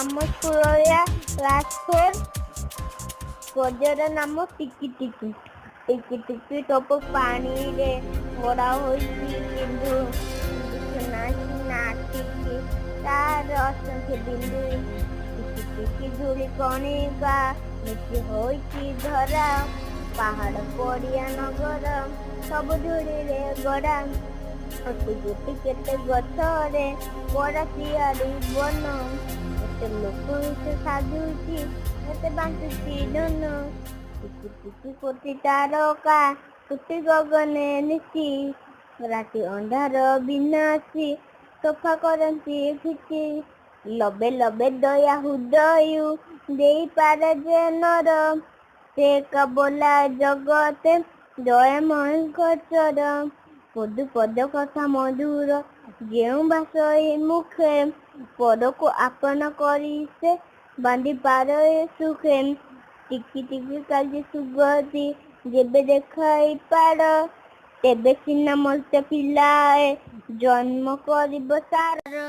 ଆମ ସ୍କୁଲରେ କ୍ଲାସ୍ 4। ପଦ୍ୟର ନାମ ଟିକି ଟିକି। ଟିକି ଟିକି ଟୋପ ପାଣିରେ ଗଡ଼ା ହୋଇଛି ସିନ୍ଧୁ। ସୁନା ସୁନା ଟିକି ତାର ଅସଂଖ୍ୟ ବିନ୍ଦୁ। ଟିକି ଟିକି ଧୂଳି କଣିକା ମିଶି ହୋଇଛି ଧରା। ପାହାଡ଼, ପଡ଼ିଆ, ନଗର ସବୁ ଧୂଳିରେ ଗଢ଼ା। ଗୋଟି ଗୋଟି କେତେ ଗଛରେ ପରା ତିଆରି ବନ। ଏତେ ଲୋକ ସେ ସାଜୁଛି, ଏତେ ବାଣ୍ଟୁଛି ଧନ। ଟିକି ଟିକି କୋଟି ତାରକା ତୁଟି ଗଗନେ ନିଶି। ରାତି ଅନ୍ଧାର ବିନାଶୀ ସଫା କରନ୍ତି କିଛି। ଲବେ ଲବେ ଦୟା ହୃଦୟୁ ଦେଇପାରେ ଯେ ନର, ସେ କବଲା ଜଗତେ ଦୟାମୟ ଖଚର। ପଦୁ ପଦ କଥା ମଧୁର ଯେଉଁ ଭାଷଇ ମୁଖେ, ପରକୁ ଆପନ କରି ସେ ବାନ୍ଧି ପାରେ ସୁଖେ। ଟିକି ଟିକି କାର୍ଯ୍ୟ ସୁଗତି ଯେବେ ଦେଖାଇ ପାର, ତେବେ ସିନା ମର୍ତ୍ତ୍ୟ ପିଲାଏ ଜନ୍ମ କରିବ ସାର।